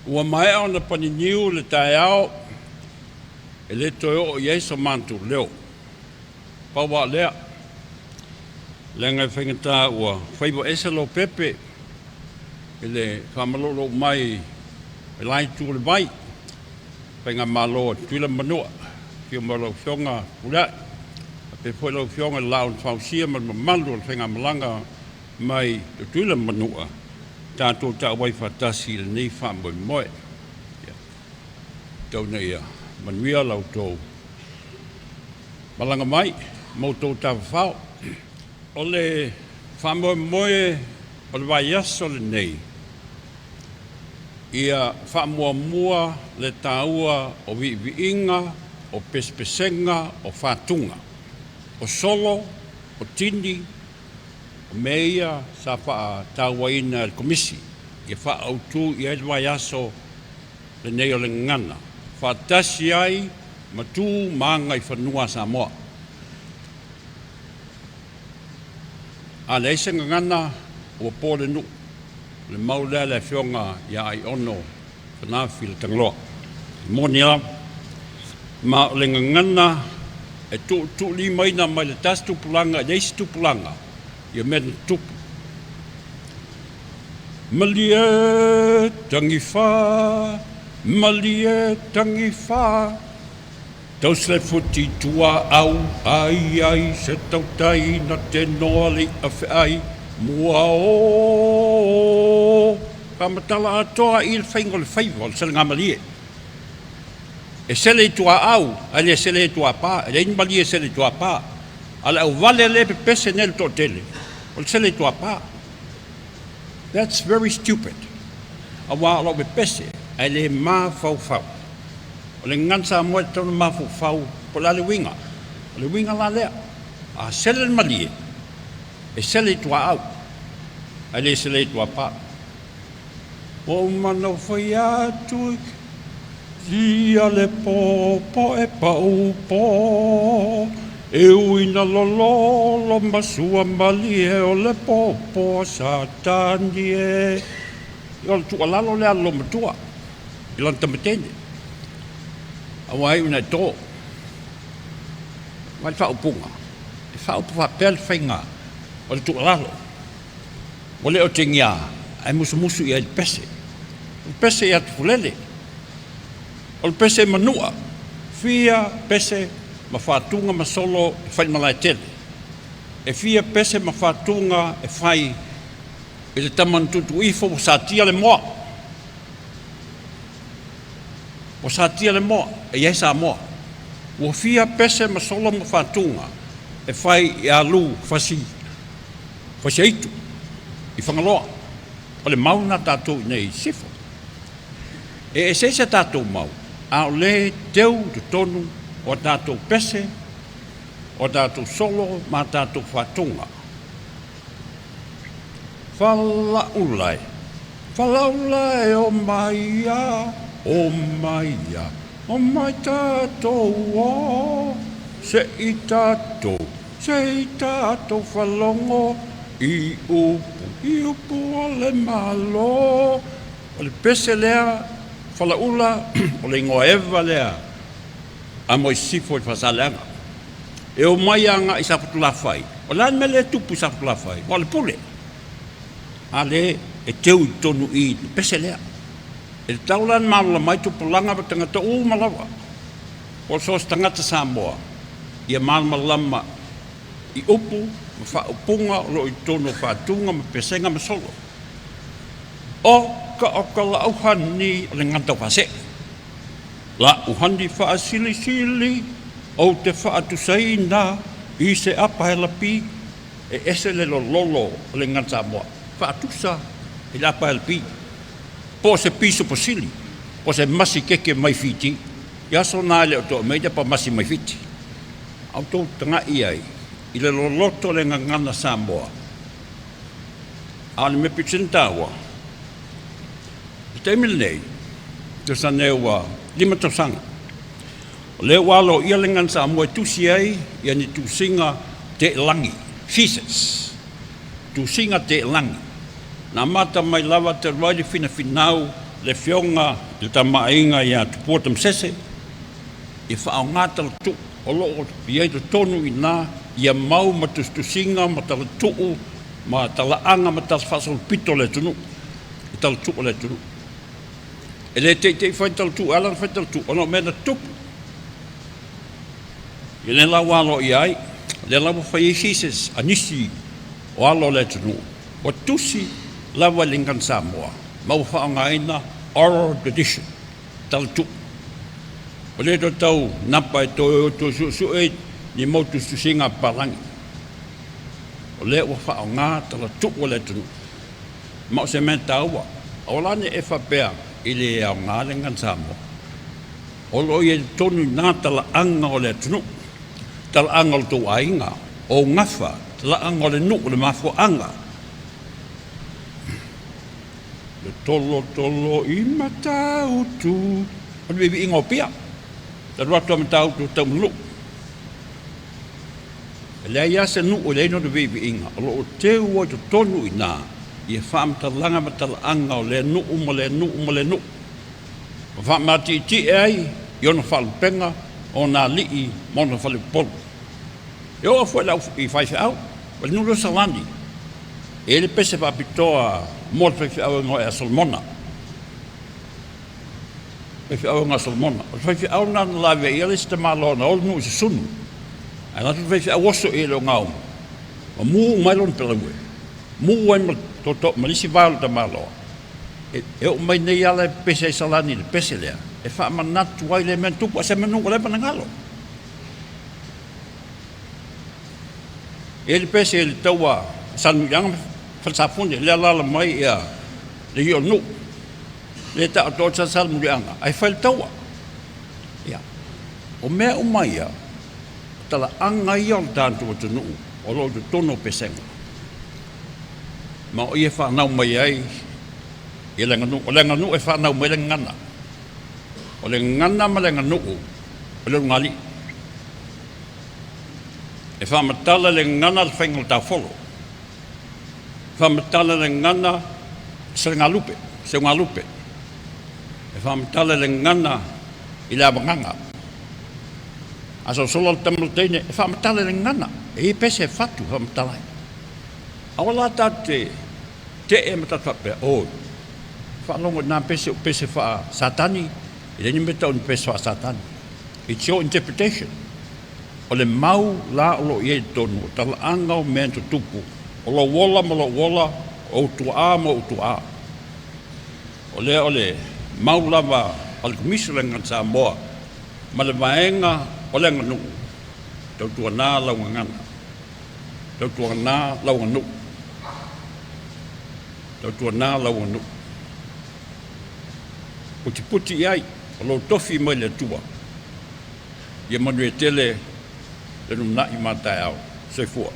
Ua maea ona paniniu le taeao e le toe oo i ai so matou leo. Pau lava o lea, leaga e faigata ua faiva ese Lopepe i le faamalolou mai o le la itu o le vai, Faigamalo a Tutuila ma Manua, afio mai o lau Afioga Fepuleai, faapea foi lau Afioga i le Laau na Fausia ma le mamalu o le faigamalaga mai Tutuila ma Manua, tatou tauai faatasi i lenei faamoemoe. Tau ina ia manuia la outou malaga mai ma outou tafafao. O le faamoemoe o le vaiaso lenei, ia faamuamua le taua o viiviiga, o pesepesega, o fatuga, o solo, o tini, o mea ia sa faatauaina e le Komisi ia faaautu i ai le vaiaso lenei o le Gagana, faatasi ai ma tu ma aga i fanua a Samoa. A leai se gagana, ua po le nuu. O le mau lea a le Afioga ia Aiono Fanafi le Tagaloa. E moni lava. Ma o le gagana e tuutuulimaina mai le tasi tupulaga i le isi tupulaga ia mea na tutupu. Malie tagifa, malie tagifa, Tausi le futi tuaau ai ai se tautai na te noa le i'a feai mua o. Faamatala atoa i le faiga o le faiva o le selegamalie. E sele i tuaau ae le sele i tuapa, e leai ni malie e sele i tuapa. A o le auvale lea e pepese nei le toatele, o le sele i tuapa. That's very stupid. Aua o lau pepese ae le mafaufau. O le gagana Samoa e tatau ona mafaufau po o le a le uiga. O le uiga la lea, a sele le malie, e sele i tuaau, ae le sele i tuapa. Ua uma ona ou fai atu ia le popo e paupo, e ui ina lololo ma sua malie o le popo a Satani e. O le tuualalo lea a le loomatua i lana tama teine, aua e iu ina e to. Vaai le faaupuga, e faaupu faapea le faiga o le tuualalo. Ua le o tegia ae musumusu i ai i le pese. O le pese ia Tufulele, o le pese i Manua, fia pese ma faatuga ma solo e fai i Malaetele. E fia pese ma faatuga e fai i le tama na tuutuu ifo ua satia le moa. Ua satia le moa, e i ai Samoa. Ua fia pese ma solo ma faatuga e fai ia Lu Fasi Fasiaitu i Fagaloa. O le mau lena a tatou i inei i Sisifo. E eseese a tatou mau, a o lea e teu i totonu o a tatou pese, o a tatou solo ma a tatou faatuga. Falaula e, falaula e, o mai a, o mai a, o mai tatou o, se i tatou, se i tatou falogo i upu, i upu o le Malo. O le pese lea, Falaula, o le igoa eva lea a Moisifo i Faasaleleaga. E omai agai i Safotulafai. O le a le mea lea e tupu i Safotulafai? Aua o le pule. A lea e teu i totonu i i le pese lea. E tatau la ona malamalama ai tupulaga ma tagata uma lava, po o so o se tagata Samoa, ia malamalama i upu ma faaupuga o lo o i totonu o faatuga ma pesega ma solo. Oka oka lau honey o le gagana taufaasee. La'u hani faasilisili ou te faatusaina i se apa he lapi e ese le lololo o le gagana Samoa. Faatusa i le apa he lapi po o se pisupo sili po o se masi keke mai Fiti. I aso na e le o to'a mai le apa masi mai Fiti. A outou taga'i ai i le loloto o le gagana Samoa, a o le mea pito sili ona taua, I le taimi lenei, tusa nei ua 5 tausaga, o lea ua aloaia le Gagana Samoa e tusi ai ia ni tusiga teelagi, thesis, tusiga teelagi. Na amata mai lava talu ai le finafinau le Afioga i le Tama a Aiga ia Tupua Tamasese, ia faaaoga talatuu o lo o i ai i totonu i ina ia mau ma tusitusiga ma talatuu ma talaaga ma talafaasolopito o le atunuu, i talatuu o le atunuu. E le teitei fai le talatuu, e ala ona fai talatuu ona o mea na tutupu. Ia lea la ua aloaia ai, lea la ua fai ai thesis a nisi o alo o le atunuu, ua tusi lava i le Gagana Samoa ma ua faaaogaina oral tradition, talatuu. Ua le toe tau napa e toe o toe suesue ni mau tusitusiga a papalagi. O lea ua faaaoga talatuu o le atunuu, ma o se mea taua. Aua la ne i e faapea i le aoga le Gagana Samoa. O lo o i ai totonu i ina talaaga o le atunuu, talaaga o le tou aiga, o ou gafa, talaaga o le nuu, le mafuaaga. Le tolotolo i Matautu. O le viiviiga o Apia. E alu atu lava Matautu e tau ma Nuu. E leai lava se nuu e leai lona viiviiga, o lo o teu ai i totonu i ina ia faamatalaga ma talaaga o lea nuu ma lea nuu ma lea nuu, ma faamatietie ai i ona faalupega, ona alii ma ona faleupolu. E oo foi i faifeau, o le nuu lea o Salani, e i ai le pese faapitoa mo le faifeau e igoa ia Solomona. Faifeau e igoa ia Solomona. O le faifeau lena na lavea i ai le isi tamaloa na o le nuu i susunu, ae alu atu le faifeau oso i ai i le ogaumu, ma mu uma ai lona palaue, mu ai ma le isi vae o le tamaloa. E oo mai nei lava la e pepese ai Salani i le pese lea, e faamanatu ai le mea na tupu, a o se manu ua leva ona galo. E i ai le pese i le taua a Salemuliaga ma Falesafune, lea e alaala mai le alii o le nuu, lea e taoto ai Salemuliaga ae fai le taua. Ia, o mea uma ia, o talaaga ia o le tatou atunuu o lo o i totonu o pesega, ma o i e fanau mai ai le aganuu. O le aganuu e fanau mai ai le gagana. O le gagana ma le aganuu o le ulugalii. E faamatala le gagana le faiga o le taufolo. E faamatala le gagana selegalupe, seugalupe. E faamatala le gagana i le avagaga. A sosola le tama o le teine, e faamatala i le gagana. E i ai pese e fatu e faamatala ai. Aua la tatou te tee ma tatou faapea, oi, faalogo i na pese o pese faa-Satani, e leai ni mea tau o ni pese faa-Satani. It's your interpretation. O le mau la o lo o i ai i totonu, o talaaga o mea na tutupu, o lou ola ma lou ola, o ou tuaa ma ou tuaa. O lea o le mau lava a le Komisi o le Gagana Samoa ma le vaega o le aganuu, tautuana lau gagana, tautuana lau aganuu, tautuana lau aganuu. Putiputi i ai o lou tofi mai le Atua. Ia manuia tele le lumanai ma a taeao. Soifua.